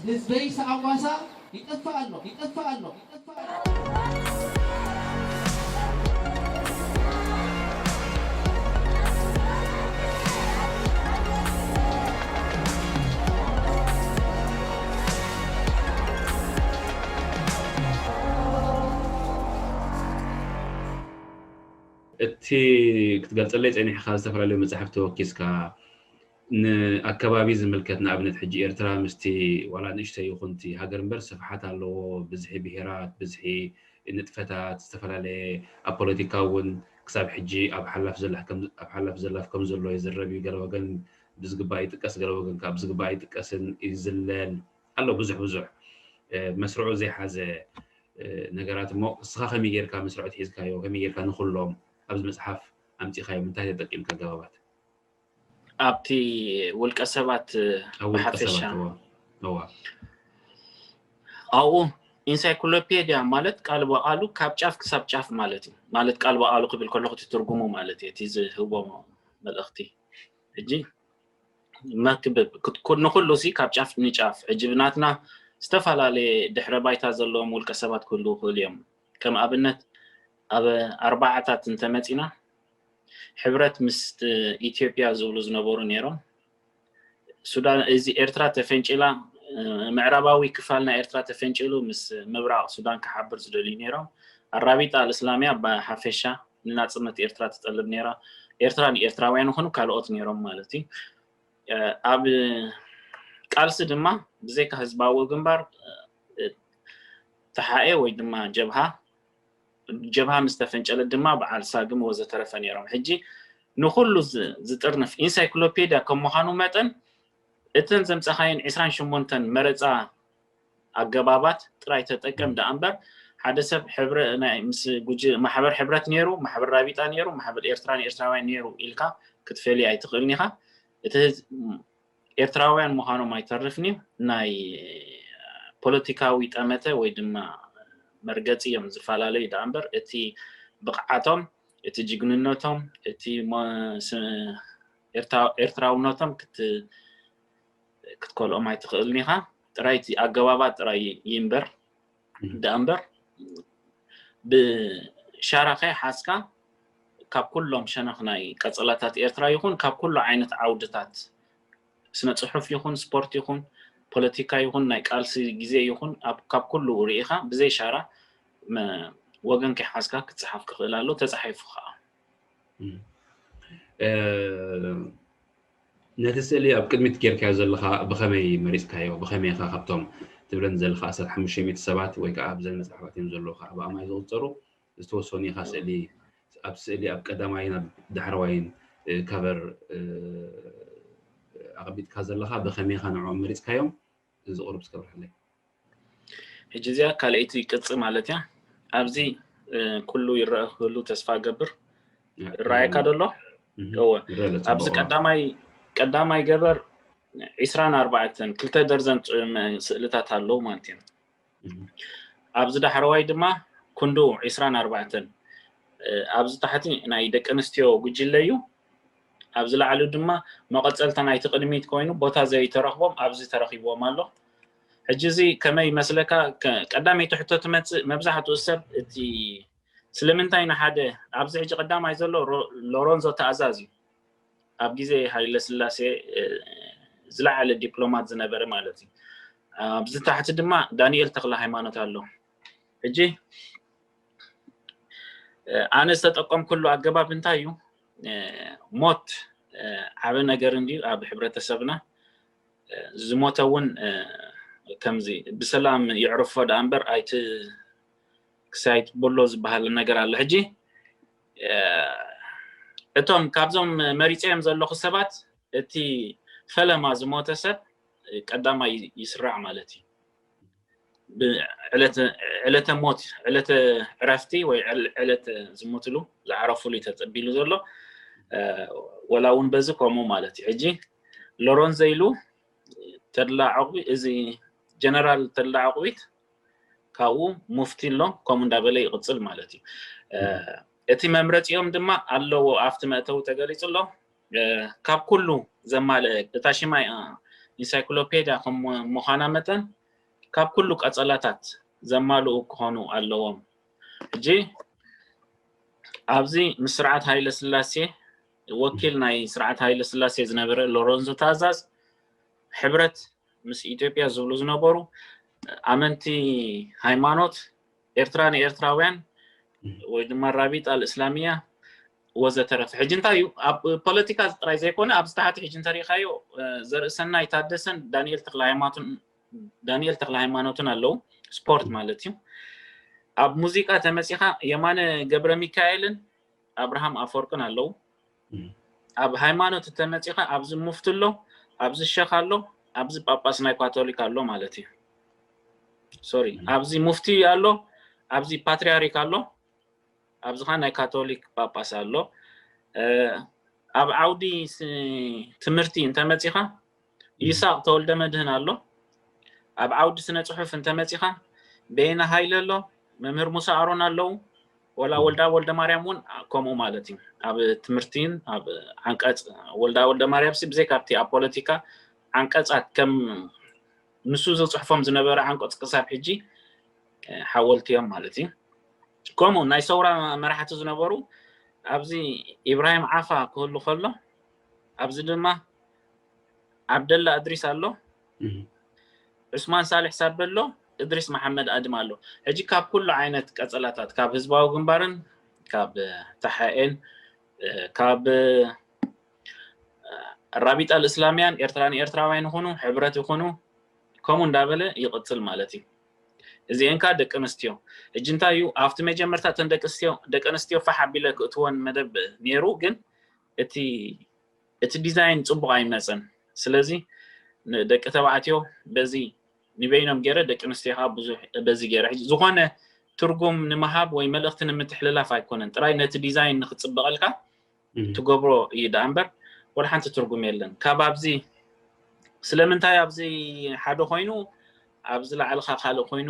ህዝበይ ሰኣዋሳ ይጠፍእ ኣሎ፣ ይጠፍእ ኣሎ፣ ይጠፍእ ኣሎ። እቲ ክትገልጸለይ ጸኒሕካ ዝተፈላለዩ መጻሕፍቲ ወኪስካ ንኣከባቢ ዝምልከት ንኣብነት ሕጂ ኤርትራ ምስቲ ዋላ ንእሽተይ ይኹንቲ ሃገር እምበር ስፍሓት ኣለዎ፣ ብዝሒ ብሄራት፣ ብዝሒ ንጥፈታት ዝተፈላለየ ኣብ ፖለቲካ እውን ክሳብ ሕጂ ኣብ ሓላፍ ዘላፍ ከም ዘሎ ይዝረብ እዩ። ገለ ወገን ብዝግባእ ይጥቀስ፣ ገለ ወገን ካብ ብዝግባእ ኣይጥቀስን ይዝለል ኣሎ። ብዙሕ ብዙሕ መስርዑ ዘይሓዘ ነገራት እሞ እስኻ ከመይ ጌርካ መስርዑ ትሒዝካዮ? ከመይ ጌርካ ንኹሎም ኣብዚ መጽሓፍ ኣምጺኻዮም? እንታይ ተጠቂምካ ኣገባባት? ኣብቲ ውልቀ ሰባት ብሓፈሻ ኣብኡ ኢንሳይክሎፔድያ ማለት ቃል ብቃሉ ካብ ጫፍ ክሳብ ጫፍ ማለት እዩ። ማለት ቃል ብቃሉ ክብል ከለኹ እቲ ትርጉሙ ማለት እዩ፣ እቲ ዝህቦ መልእኽቲ። ሕጂ መክብብ ንኩሉ ሲ ካብ ጫፍ ንጫፍ ሕጂ ብናትና ዝተፈላለየ ድሕረ ባይታ ዘለዎም ውልቀ ሰባት ክህልዉ ይኽእሉ እዮም። ከም ኣብነት ኣብ ኣርባዓታት እንተመፂና ሕብረት ምስ ኢትዮጵያ ዝብሉ ዝነበሩ ነይሮም። ሱዳን እዚ ኤርትራ ተፈንጭላ ምዕራባዊ ክፋል ናይ ኤርትራ ተፈንጭሉ ምስ ምብራቕ ሱዳን ክሓብር ዝደልዩ ነይሮም። ኣራቢጣ ኣልእስላሚያ ብሓፈሻ ንናጽነት ኤርትራ ትጠልብ ነይራ። ኤርትራ ንኤርትራውያን ይኹኑ ካልኦት ነይሮም ማለት እዩ። ኣብ ቃልሲ ድማ ብዘይካ ህዝባዊ ግንባር ተሓኤ ወይ ድማ ጀብሃ ጀብሃ ምስ ተፈንጨለት ድማ በዓል ሳግም ወዘተረፈ ነይሮም። ሕጂ ንኹሉ ዝጥርንፍ ኢንሳይክሎፔድያ ከም ምዃኑ መጠን እተን ዘምፀኻየን ዕስራን ሸሞንተን መረፃ ኣገባባት ጥራይ ተጠቀም ደኣ እምበር ሓደ ሰብ ማሕበር ሕብረት ነይሩ፣ ማሕበር ራቢጣ ነይሩ፣ ማሕበር ኤርትራ ንኤርትራውያን ነይሩ ኢልካ ክትፈልዮ ኣይትኽእልን ኢኻ። እቲ ኤርትራውያን ምዃኖም ኣይተርፍን እዩ። ናይ ፖለቲካዊ ጠመተ ወይ ድማ መርገፂ እዮም ዝፈላለዩ ደኣ እምበር እቲ ብቕዓቶም፣ እቲ ጅግንነቶም፣ እቲ ኤርትራውነቶም ክትከልኦም ኣይትኽእልን ኢኻ። ጥራይ እቲ ኣገባባት ጥራይ ይንበር ደኣ እምበር ብሻራኸ ሓዝካ ካብ ኩሎም ሸነኽ ናይ ቀጸላታት ኤርትራ ይኹን ካብ ኩሉ ዓይነት ዓውድታት ስነ ጽሑፍ ይኹን ስፖርት ይኹን ፖለቲካ ይኹን ናይ ቃልሲ ግዜ ይኹን ካብ ኩሉ ርኢኻ ብዘይ ሻራ ወገን ከይሓዝካ ክጸሓፍ ክኽእል ኣሎ። ተጻሒፉ ኸኣ። ነቲ ስእሊ ኣብ ቅድሚት ጌርካዮ ዘለኻ ብኸመይ መሪጽካዮ? ብኸመይ ኢኻ ካብቶም ትብለን ዘለኻ ዓሰርተ ሓሙሽተ ሚእቲ ሰባት ወይ ከዓ ኣብዘን መጽሓፋት እዮም ዘለዉ ከዓ ብኣማይ ዝቑጸሩ ዝተወሰኑ ኢኻ ስእሊ ኣብ ስእሊ ኣብ ቀዳማይን ኣብ ዳሕረዋይን ካቨር ኣቐሚጥካ ዘለኻ ብኸመይ ኢኻ ንዕኦም መሪጽካዮም? እዚ ቁሩብ እስከ ኣብርሃለይ። ሕጂ እዚኣ ካልኣይቲ ቅጺ ማለት እያ። ኣብዚ ኩሉ ይረአ ክህሉ ተስፋ እገብር። ይረኣየካ ዶ ኣሎ? እወ። ኣብዚ ቀዳማይ ቀዳማይ ገበር ዒስራን ኣርባዕተን ክልተ ደርዘን ስእልታት ኣለዉ ማለት እዩ። ኣብዚ ዳሕረዋይ ድማ ክንዱ ዒስራን ኣርባዕተን ኣብዚ ታሕቲ ናይ ደቂ ኣንስትዮ ጉጅለ እዩ። ኣብዚ ላዕሊ ድማ መቐጸልታ ናይቲ ቅድሚት ኮይኑ ቦታ ዘይተረኽቦም ኣብዚ ተረኺብዎም ኣሎ። ሕጂ እዚ ከመይ ይመስለካ? ቀዳመይቲ ሕቶ ትመጽእ። መብዛሕትኡ ሰብ እቲ ስለምንታይ ንሓደ ኣብዚ ሕጂ ቀዳማይ ዘሎ ሎሮንዞ ተኣዛዝ እዩ። ኣብ ግዜ ሃይለ ስላሴ ዝለዓለ ዲፕሎማት ዝነበረ ማለት እዩ። ኣብዚ ታሕቲ ድማ ዳንኤል ተክለ ሃይማኖት ኣሎ። ሕጂ ኣነ ዝተጠቀምኩሉ ኣገባብ እንታይ እዩ? ሞት ዓቢ ነገር እንድዩ ኣብ ሕብረተሰብና። ዝሞተ እውን ከምዚ ብሰላም ይዕርፎ ደኣ እምበር ኣይቲ ክሳይት ቦሎ ዝበሃል ነገር ኣሎ። ሕጂ እቶም ካብዞም መሪፀዮም ዘለኹ ሰባት እቲ ፈለማ ዝሞተ ሰብ ቀዳማይ ይስራዕ ማለት እዩ። ዕለተ ሞት ዕለተ ዕረፍቲ ወይ ዕለተ ዝሞትሉ ዝዓረፉሉ ተፀቢሉ ዘሎ ወላ እውን በዚ ከምኡ ማለት እዩ። ሕጂ ሎሮንዞ ኢሉ ተድላ ዕቑቢ እዚ ጀነራል ተድላ ዕቑቢት ካብኡ ሙፍቲ ኣሎ ከምኡ እንዳበለ ይቕፅል ማለት እዩ። እቲ መምረፂኦም ድማ ኣለዎ ኣብቲ መእተዊ ተገሊፁ ኣሎ። ካብ ኩሉ ዘማልአ እታ ሽማ ኢንሳይክሎፔድያ ከም ምዃና መጠን ካብ ኩሉ ቀጸላታት ዘማልኡ ክኾኑ ኣለዎም። ሕጂ ኣብዚ ምስ ስርዓት ሃይለ ስላሴ ወኪል ናይ ስርዓት ሃይለ ስላሴ ዝነበረ ሎረንዞ ታዛዝ ሕብረት ምስ ኢትዮጵያ ዝብሉ ዝነበሩ ኣመንቲ ሃይማኖት ኤርትራ ንኤርትራውያን ወይ ድማ ራቢጣ ኣልእስላሚያ ወዘተረፈ። ሕጂ እንታይ እዩ ኣብ ፖለቲካ ጥራይ ዘይኮነ ኣብዚ ታሕቲ ሕጂ እንተሪኢኻዮ ዘርእሰናይ ታደሰን ዳንኤል ተክለ ሃይማኖትን ኣለዉ። ስፖርት ማለት እዩ። ኣብ ሙዚቃ ተመፂኻ የማነ ገብረ ሚካኤልን ኣብርሃም ኣፈወርቅን ኣለዉ። ኣብ ሃይማኖት ተመፂኻ ኣብዚ ሙፍቲ ኣሎ፣ ኣብዚ ሸኽ ኣሎ፣ ኣብዚ ጳጳስ ናይ ካቶሊክ ኣሎ ማለት እዩ። ሶሪ፣ ኣብዚ ሙፍቲ ኣሎ፣ ኣብዚ ፓትሪያርክ ኣሎ፣ ኣብዚ ኸዓ ናይ ካቶሊክ ጳጳስ ኣሎ። ኣብ ዓውዲ ትምህርቲ እንተመፂኻ ይስሐቅ ተወልደ መድህን ኣሎ። ኣብ ዓውዲ ስነ ፅሑፍ እንተመፂኻ በየነ ሃይለ ኣሎ፣ መምህር ሙሳ ኣሮን ኣለዉ፣ ወላ ወልዳ ወልደ ማርያም እውን ከምኡ ማለት እዩ። ኣብ ትምህርቲን ኣብ ዓንቀፅ ወልዳ ወልደ ማርያም ሲ ብዘይ ካብቲ ኣብ ፖለቲካ ዓንቀፃት ከም ንሱ ዝፅሕፎም ዝነበረ ዓንቀፅ ክሳብ ሕጂ ሓወልቲ እዮም ማለት እዩ። ከምኡ ናይ ሰውራ መራሕቲ ዝነበሩ ኣብዚ ኢብራሂም ዓፋ ክህሉ ከሎ ኣብዚ ድማ ዓብደላ እድሪስ ኣሎ፣ ዑስማን ሳልሕ ሳበሎ፣ እድሪስ መሓመድ ኣድም ኣሎ። ሕጂ ካብ ኩሉ ዓይነት ቀጸላታት ካብ ህዝባዊ ግንባርን ካብ ተሓኤን ካብ ራቢጣ ልእስላምያን ኤርትራ ንኤርትራውያን ይኹኑ ሕብረት ይኹኑ ከምኡ እንዳበለ ይቕጽል ማለት እዩ። እዚኤን ከኣ ደቂ ኣንስትዮ። ሕጂ እንታይ እዩ ኣብቲ መጀመርታ እተን ደቂ ኣንስትዮ ደቂ ኣንስትዮ ፋሕ ኣቢለ ክእትወን መደብ ነይሩ፣ ግን እቲ እቲ ዲዛይን ጽቡቕ ኣይመጸን። ስለዚ ንደቂ ተባዕትዮ በዚ ንበይኖም ገይረ ደቂ ኣንስትዮ ከኣ ብዙሕ በዚ ገይረ ሕጂ ዝኾነ ትርጉም ንምሃብ ወይ መልእኽቲ ንምትሕልላፍ ኣይኮነን፣ ጥራይ ነቲ ዲዛይን ንክጽበቐልካ ትገብሮ እዩ ደኣ እምበር ወላ ሓንቲ ትርጉም የለን። ካብ ኣብዚ ስለምንታይ ኣብዚ ሓደ ኮይኑ ኣብዚ ላዕልኻ ካልእ ኮይኑ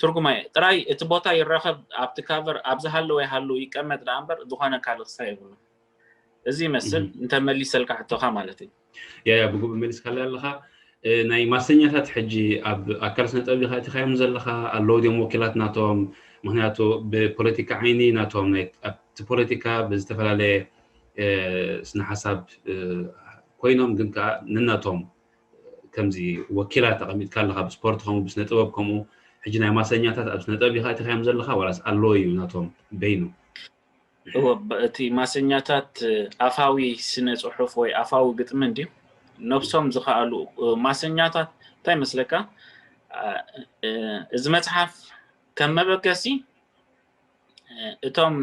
ትርጉም ኣየ ጥራይ እቲ ቦታ ይረኸብ ኣብቲ ካቨር ኣብዚ ሃለወ ይሃሉ ይቀመጥ ደኣ እምበር ዝኾነ ካልእ ክሳብ የብሉን። እዚ ይመስል እንተመሊሰልካ ሕቶኻ ማለት እዩ። ያ ያ ብግቡእ መሊስካለይ ኣለኻ። ናይ ማሰኛታት ሕጂ ኣብ ኣካል ስነ ጥበብ ኢኻ ኣቲኻዮም ዘለኻ ኣለዉ ድዮም ወኪላት ናቶም? ምክንያቱ ብፖለቲካ ዓይኒ ናቶም ኣብቲ ፖለቲካ ብዝተፈላለየ ስነ ሓሳብ ኮይኖም ግን ከዓ ንናቶም ከምዚ ወኪላት ኣቐሚጥካ ኣለኻ ብስፖርት ከምኡ ብስነ ጥበብ ከምኡ ሕጂ ናይ ማሰኛታት ኣብ ስነ ጥበብ ኢኻ ኣቲኻዮም ዘለኻ ዋላስ ኣለዉ እዩ ናቶም በይኑ? እወ እቲ ማሰኛታት ኣፋዊ ስነ ፅሑፍ ወይ ኣፋዊ ግጥሚ እንድዩ ነብሶም ዝኸኣሉ ማሰኛታት እንታይ መስለካ እዚ መፅሓፍ ከም መበገሲ እቶም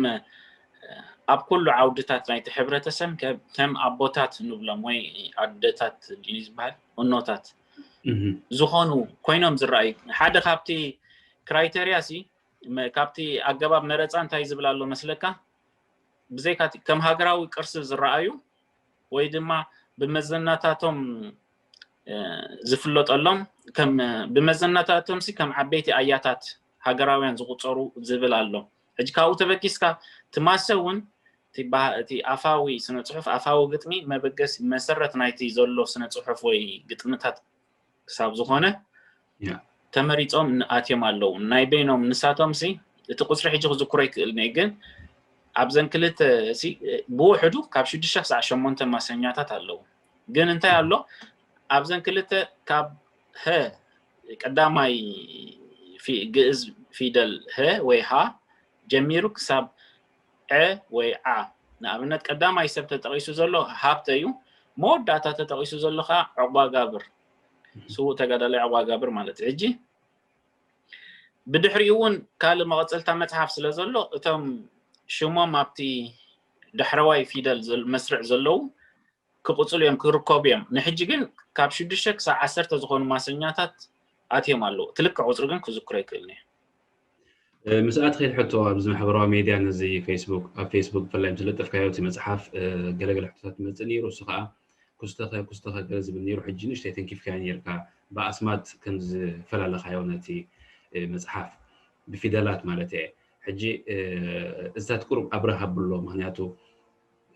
ኣብ ኩሉ ዓውድታት ናይቲ ሕብረተሰብ ከም ኣቦታት ንብሎም ወይ ኣደታት ዝበሃል እኖታት ዝኾኑ ኮይኖም ዝረኣዩ ሓደ ካብቲ ክራይተርያ ሲ ካብቲ ኣገባብ መረፃ እንታይ ዝብል ኣሎ መስለካ ብዘይካ ከም ሃገራዊ ቅርሲ ዝረኣዩ ወይ ድማ ብመዘናታቶም ዝፍለጠሎም ብመዘናታቶም ሲ ከም ዓበይቲ ኣያታት ሃገራውያን ዝቁፀሩ ዝብል ኣሎ። ሕጂ ካብኡ ተበጊስካ እቲ ማሰ እውን እቲ ኣፋዊ ስነ ፅሑፍ ኣፋዊ ግጥሚ መበገሲ መሰረት ናይቲ ዘሎ ስነ ፅሑፍ ወይ ግጥምታት ክሳብ ዝኾነ ተመሪፆም ኣትዮም ኣለዉ። ናይ በይኖም ንሳቶም ሲ እቲ ቁፅሪ ሕጂ ክዝክሮ ይክእል ነ ግን ኣብዘን ክልተ ብውሕዱ ካብ ሽዱሽተ ክሳዕ ሸሞንተ ማሰኛታት ኣለዉ። ግን እንታይ ኣሎ ኣብዘን ክልተ ካብ ሀ ቀዳማይ ግእዝ ፊደል ሀ ወይ ሃ ጀሚሩ ክሳብ ዐ ወይ ዓ ንኣብነት ቀዳማይ ሰብ ተጠቒሱ ዘሎ ሃብተ እዩ። መወዳእታ ተጠቒሱ ዘሎ ከዓ ዕቋጋብር ስዉእ ተጋዳላይ ዕቋጋብር ማለት እዩ። ሕጂ ብድሕሪኡ እውን ካልእ መቐፀልታ መፅሓፍ ስለ ዘሎ እቶም ሽሞም ኣብቲ ዳሕረዋይ ፊደል መስርዕ ዘለዉ ክቕፅሉ እዮም ክርከቡ እዮም። ንሕጂ ግን ካብ ሽዱሽተ ክሳብ ዓሰርተ ዝኾኑ ማሰኛታት ኣትዮም ኣለዉ። እቲ ልክዕ ቁፅሪ ግን ክዝክሮ ይክእል እየ። ምስ ኣትኺድ ሕቶ ኣብዚ ማሕበራዊ ሜድያ ነዚ ፌስቡክ ኣብ ፌስቡክ ብፍላይ ምስ ለጠፍካዮ እቲ መፅሓፍ ገለገለ ሕቶታት ትመፅእ ነይሩ። እሱ ከዓ ኩስተኸ ኩስተኸ ገለ ዝብል ነይሩ። ሕጂ ንእሽተይ ተንኪፍካዮ ነይርካ ብኣስማት ከም ዝፈላለኻዮ ነቲ መፅሓፍ ብፊደላት ማለት እየ። ሕጂ እዚታት ቁሩብ ኣብርህ ኣብሎ። ምክንያቱ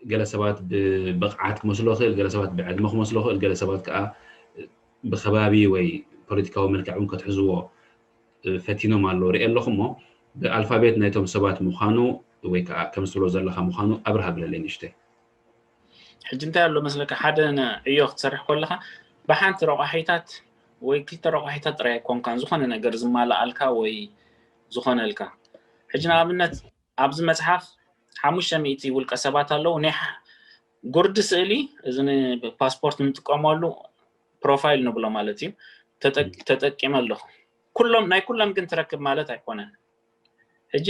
ገለ ሰባት ብብቕዓት ክመስሎ ክእል፣ ገለ ሰባት ብዕድመ ክመስሎ ክእል፣ ገለ ሰባት ከዓ ብከባቢ ወይ ፖለቲካዊ መልክዕ እውን ከትሕዝዎ ፈቲኖም ኣለዉ ርኢ ኣለኹ እሞ ብኣልፋቤት ናይቶም ሰባት ምዃኑ ወይ ከዓ ከም ዝብሎ ዘለካ ምዃኑ ኣብርሃ ብለለይ ንእሽተይ። ሕጂ እንታይ ኣሎ መስለካ ሓደ ዕዮ ክትሰርሕ ከለካ ብሓንቲ ረቋሒታት ወይ ክልተ ረቋሒታት ጥራይ ኣይኮንካን ዝኾነ ነገር ዝማልኣልካ ወይ ዝኾነልካ ሕጂ ንኣብነት ኣብዚ መፅሓፍ ሓሙሽተ ሚእቲ ውልቀ ሰባት ኣለዉ ናይ ጉርዲ ስእሊ እዚ ፓስፖርት ንጥቀመሉ ፕሮፋይል ንብሎ ማለት እዩ ተጠቂመ ኣለኹ ኩሎም ናይ ኩሎም ግን ትረክብ ማለት ኣይኮነን ሕጂ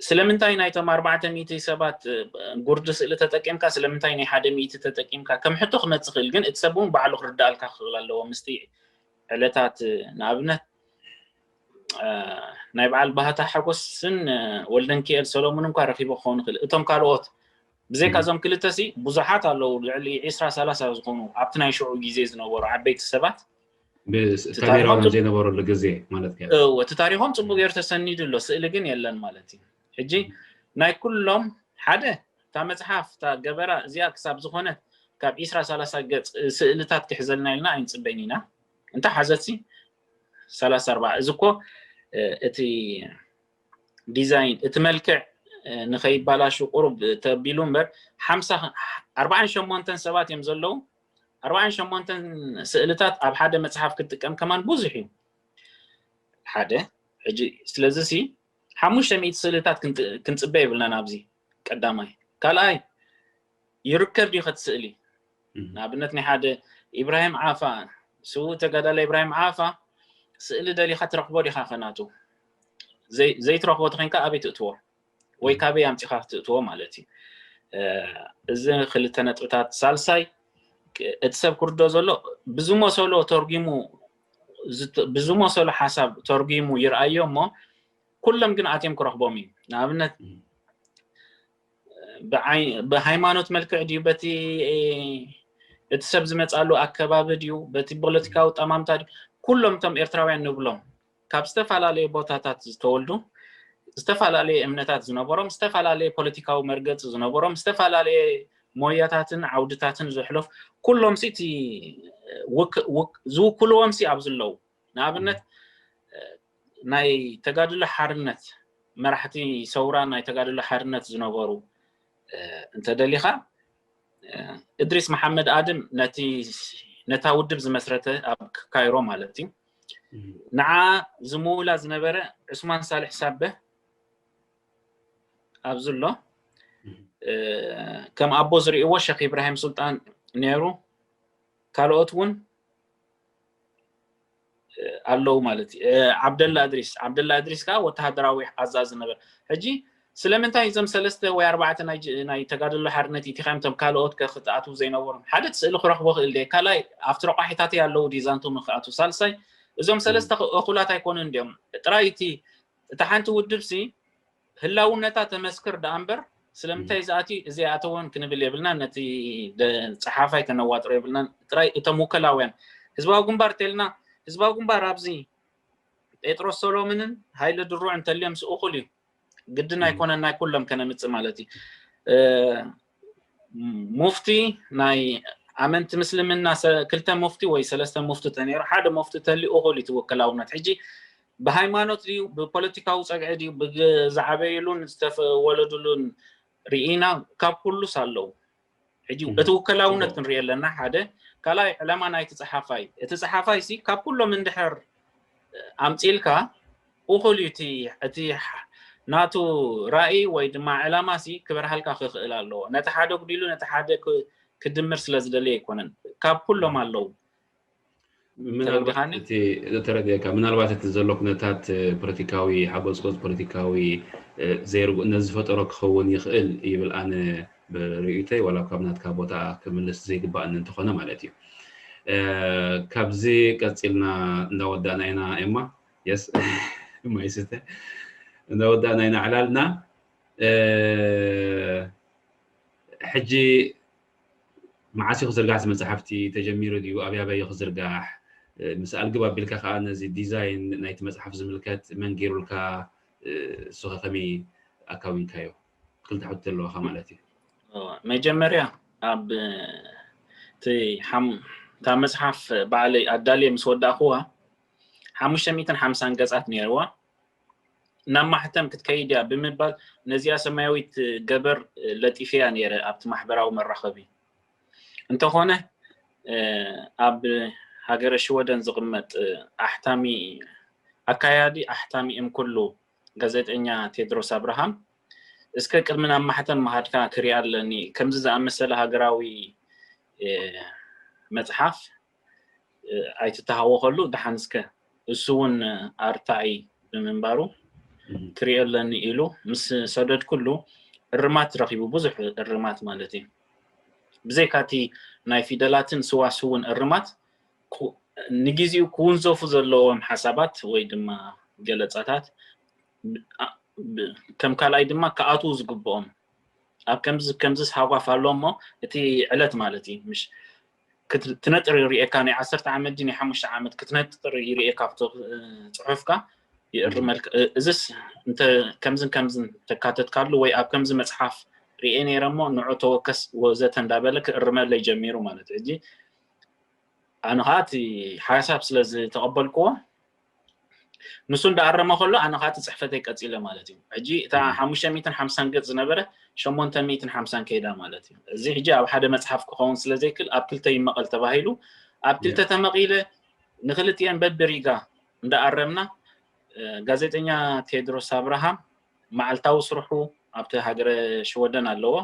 ስለምንታይ ናይቶም ኣርባዕተ ሚእቲ ሰባት ጉርዲ ስእሊ ተጠቂምካ ስለምንታይ ናይ ሓደ ሚእቲ ተጠቂምካ ከም ሕቶ ክመፅእ ክእል ግን እቲ ሰብ እውን ባዕሉ ክርዳኣልካ ክኽእል ኣለዎ ምስቲ ዕለታት ንኣብነት ናይ በዓል ባህታ ሓጎስን ወልደንኪኤል ሰሎሙን እንኳ ረኪቦ ክኸውን ይኽእል እቶም ካልኦት ብዘይካ እዞም ክልተ ሲ ብዙሓት ኣለዉ ልዕሊ ዒስራ ሰላሳ ዝኾኑ ኣብቲ ናይ ሽዑ ግዜ ዝነበሩ ዓበይቲ ሰባት ካሜራውን ዘይነበረሉ ግዜ ማለት እዎ እቲ ታሪኾም ፅቡቅ ገይሩ ተሰኒዱ ኣሎ ስእሊ ግን የለን ማለት እዩ ሕጂ ናይ ኩሎም ሓደ እታ መፅሓፍ እታ ገበራ እዚኣ ክሳብ ዝኾነት ካብ ዒስራ ሰላሳ ገፅ ስእልታት ክሕዘልና ኢልና ኣይንፅበይን ኢና እንተ ሓዘት ሲ ሰላሳ ኣርባዓ እዚ እኮ እቲ ዲዛይን እቲ መልክዕ ንኸይባላሹ ቁሩብ ተቢሉ እምበር ሓምሳ ኣርባዓን ሸሞንተን ሰባት እዮም ዘለዉ ኣርባዓን ሸሞንተን ስእልታት ኣብ ሓደ መፅሓፍ ክትጥቀም ከማን ብዙሕ እዩ ሓደ ሕጂ ስለዚ ሲ ሓሙሽተ ሚእቲ ስእልታት ክንፅበ የብልናን ኣብዚ ቀዳማይ ካልኣይ ይርከብ ድዩ ከቲ ስእሊ ንኣብነት ናይ ሓደ ኢብራሂም ዓፋ ስውእ ተጋዳላይ ኢብራሂም ዓፋ ስእሊ ደሊኻ ትረኽቦ ዲኻ ከናቱ ዘይትረኽቦ ተኮንካ ኣበይ ትእትዎ ወይ ካበይ ኣምፂኻ ክትእትዎ ማለት እዩ እዚ ክልተ ነጥብታት ሳልሳይ እቲ ሰብ ክርዶ ዘሎ ብዝመሰሎ ተርጊሙ ብዝመሰሎ ሓሳብ ተርጊሙ ይርኣዮ እሞ ኩሎም ግን ኣትዮም ክረኽቦም እዩ ንኣብነት ብሃይማኖት መልክዕ ድዩ በቲ እቲ ሰብ ዝመፃሉ ኣከባቢ ድዩ በቲ ፖለቲካዊ ጠማምታ ድዩ ኩሎም እቶም ኤርትራውያን ንብሎም ካብ ዝተፈላለየ ቦታታት ዝተወልዱ ዝተፈላለየ እምነታት ዝነበሮም ዝተፈላለየ ፖለቲካዊ መርገፂ ዝነበሮም ዝተፈላለየ ሞያታትን ዓውድታትን ዘሕለፉ ኩሎም ሲ እቲ ዝውክልዎም ሲ ኣብዚ ኣለዉ ንኣብነት ናይ ተጋድሎ ሓርነት መራሕቲ ሰውራ ናይ ተጋድሎ ሓርነት ዝነበሩ እንተደሊኻ እድሪስ መሓመድ ኣድም ነቲ ነታ ውድብ ዝመስረተ ኣብ ካይሮ ማለት እዩ ንዓ ዝምውላ ዝነበረ ዑስማን ሳልሕ ሳበህ ኣብዚ ኣሎ ከም ኣቦ ዝርእይዎ ሸክ ኢብራሂም ሱልጣን ነይሩ ካልኦት እውን ኣለዉ ማለት እዩ ዓብደላ እድሪስ ዓብደላ እድሪስ ከዓ ወተሃደራዊ ኣዛዚ ነበር ሕጂ ስለምንታይ እዞም ሰለስተ ወይ ኣርባዕተ ናይ ተጋድሎ ሓርነት ኢቲኻዮም ቶም ካልኦት ከ ክትኣትዉ ዘይነበሮም ሓደ ስእሊ ክረኽቦ ክእል ደ ካልኣይ ኣብቲ ረቋሒታተይ ኣለዉ ዲ ዛንቶም ንክኣትዉ ሳልሳይ እዞም ሰለስተ እኹላት ኣይኮኑን እንዲዮም ጥራይ እቲ እታ ሓንቲ ውድብ ሲ ህላውነታ ተመስክር ደኣ እምበር ስለምንታይ ዝኣትዩ እዚ ኣተወን ክንብል የብልና ነቲ ፀሓፋይ ከነዋጥሮ የብልና ጥራይ እቶም ውከላውያን ህዝባዊ ግንባር ተልና ህዝባዊ ግንባር ኣብዚ ጴጥሮስ ሰሎምንን ሃይለ ድሩዕ እንተልዮም ምስ እኹል እዩ ግድን ኣይኮነን ናይ ኩሎም ከነምፅእ ማለት እዩ ሙፍቲ ናይ ኣመንቲ ምስልምና ክልተ ሙፍቲ ወይ ሰለስተ ሙፍቲ ተነይሩ ሓደ ሙፍቲ ተሊ እኹል እዩ ትውክላውነት ሕጂ ብሃይማኖት ድዩ ብፖለቲካዊ ፀግዒ ድዩ ዝዓበይሉን ዝተወለድሉን ርኢና ካብ ኩሉስ ኣለዉ ሕጂ እቲ ውከላውነት ክንርኢ ኣለና ሓደ ካልኣይ ዕላማ ናይቲ ፀሓፋይ እቲ ፀሓፋይ ሲ ካብ ኩሎም እንድሕር ኣምፂልካ እኹል እዩ እቲ ናቱ ራእይ ወይ ድማ ዕላማ ሲ ክበርሃልካ ክኽእል ኣለዎ ነቲ ሓደ ጉዲሉ ነቲ ሓደ ክድምር ስለ ዝደለየ ኣይኮነን ካብ ኩሎም ኣለዉ ተረዲኻ ምናልባት እቲ ዘሎ ኩነታት ፖለቲካዊ ሓጎፅጎፅ ፖለቲካዊ ዘይርጉእነት ዝፈጠሮ ክኸውን ይኽእል ይብል ኣነ ብርእይቶይ ዋላ ካብ ናትካ ቦታ ክምልስ ዘይግባእኒ እንተኾነ ማለት እዩ ካብዚ ቀፂልና እንዳወዳእና ኢና ኤማ የስ ማይስተ እንዳወዳእና ኢና ዕላልና ሕጂ መዓስ እዩ ክዝርጋሕ እዚ መፅሓፍቲ ተጀሚሩ ድዩ ኣብይ ኣበይ እዩ ክዝርጋሕ ምስ ኣልግብ ኣቢልካ ከዓ ነዚ ዲዛይን ናይቲ መፅሓፍ ዝምልከት መን ገይሩልካ እሱ ከመይ ኣካዊንካዮ ክልተ ሕቶ ኣለዋካ ማለት እዩ መጀመርያ ኣብ እቲ እታ መጽሓፍ ባዕለይ ኣዳልየ ምስ ወዳእኩዋ ሓሙሽተ ሚእትን ሓምሳን ገጻት ነይርዋ። ናብ ማሕተም ክትከይድ እያ ብምባል ነዚኣ ሰማያዊት ገበር ለጢፈያ ነይረ ኣብቲ ማሕበራዊ መራኸቢ። እንተኾነ ኣብ ሃገረ ሽወደን ዝቕመጥ ኣሕታሚ፣ ኣካያዲ ኣሕታሚ እምኩሉ ጋዜጠኛ ቴድሮስ ኣብርሃም፣ እስከ ቅድሚ ናብ ማሕተም ምኻድካ ክሪኣ ኣለኒ፣ ከምዚ ዝኣመሰለ ሃገራዊ መጽሓፍ ኣይትተሃወኸሉ፣ ደሓን እስከ እሱ እውን ኣርታዒ ብምንባሩ ክሪኦ ኣለኒ ኢሉ ምስ ሰደድኩሉ እርማት ረኺቡ፣ ብዙሕ እርማት ማለት እዩ። ብዘይካቲ ናይ ፊደላትን ስዋስውን እርማት ንግዜኡ ክውንዘፉ ዘለዎም ሓሳባት ወይ ድማ ገለጻታት ከም ካልኣይ ድማ ክኣትዉ ዝግብኦም ኣብ ከምዚ ከምዚ ሃጓፍ ኣሎ እሞ እቲ ዕለት ማለት እዩ ምሽ ትነጥር ይርእየካ ናይ ዓሰርተ ዓመት ድዩ ናይ ሓሙሽተ ዓመት ክትነጥር ይርእየካ ኣብቲ ጽሑፍካ ይእርመልካ። እዝስ እንተ ከምዝን ከምዝን ተካተትካሉ ወይ ኣብ ከምዚ መጽሓፍ ርእየ ነይረ እሞ ንዑ ተወከስ ወዘተ እንዳበለ ክእርመለይ ጀሚሩ ማለት እዩ። ሕጂ ኣነ ከዓ እቲ ሓሳብ ስለ ዝተቐበልክዎ ንሱ እንዳኣረመ ከሎ ኣነ ከዓ እቲ ፅሕፈተይ ቀፂለ ማለት እዩ። ሕጂ እታ ሓሙሽተ ሚእትን ሓምሳን ገፅ ዝነበረ ሸሞንተ ሚእትን ሓምሳን ከይዳ ማለት እዩ። እዚ ሕጂ ኣብ ሓደ መፅሓፍ ክኸውን ስለ ዘይክል ኣብ ክልተ ይመቐል ተባሂሉ ኣብ ክልተ ተመቒለ ንክልቲኤን በብሪጋ እንዳኣረምና ጋዜጠኛ ቴድሮስ ኣብርሃም መዓልታዊ ስርሑ ኣብቲ ሃገረ ሽወደን ኣለዎ።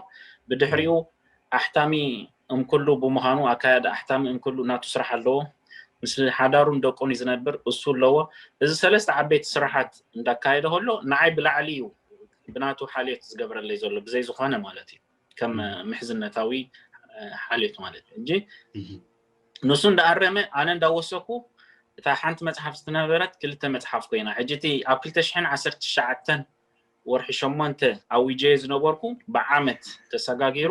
ብድሕሪኡ ኣሕታሚ እምኩሉ ብምዃኑ ኣካያዲ ኣሕታሚ እምኩሉ ናቱ ስራሕ ኣለዎ። ምስ ሓዳሩን ደቁን እዩ ዝነብር፣ እሱ ኣለዎ። እዚ ሰለስተ ዓበይቲ ስራሓት እንዳካየደ ከሎ ንዓይ ብላዕሊ እዩ ብናቱ ሓልዮት ዝገብረለይ ዘሎ ብዘይ ዝኾነ ማለት እዩ ከም ምሕዝነታዊ ሓልዮት ማለት እዩ እንጂ ንሱ እንዳኣረመ ኣነ እንዳወሰኩ እታ ሓንቲ መፅሓፍ ዝነበረት ክልተ መፅሓፍ ኮይና ሕጂ እቲ ኣብ ክልተ ሽሕን ዓሰርተ ትሽዓተን ወርሒ ሸሞንተ ኣዊጀ ዝነበርኩ ብዓመት ተሰጋጊሩ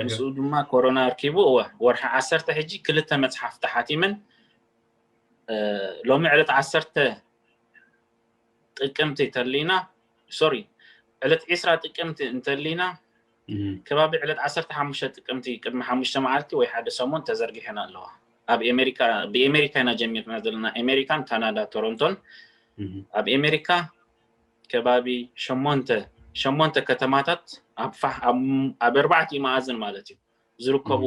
ምስኡ ድማ ኮሮና ኣርኪቡ እወ ወርሒ ዓሰርተ ሕጂ ክልተ መፅሓፍ ተሓቲመን ሎሚ ዕለት ዓሰርተ ጥቅምቲ ተሊና ሶሪ ዕለት ዒስራ ጥቅምቲ እንተሊና ከባቢ ዕለት ዓሰርተ ሓሙሽተ ጥቅምቲ ቅድሚ ሓሙሽተ መዓልቲ ወይ ሓደ ሰሙን ተዘርጊሐን ኣለዋ። ኣብ ኣሜሪካ ብኣሜሪካ ኢና ጀሚርና ዘለና ኣሜሪካን ካናዳ ቶሮንቶን ኣብ ኣሜሪካ ከባቢ ሸሞንተ ሸሞንተ ከተማታት ኣብ ኣርባዕቲ መኣዝን ማለት እዩ ዝርከቡ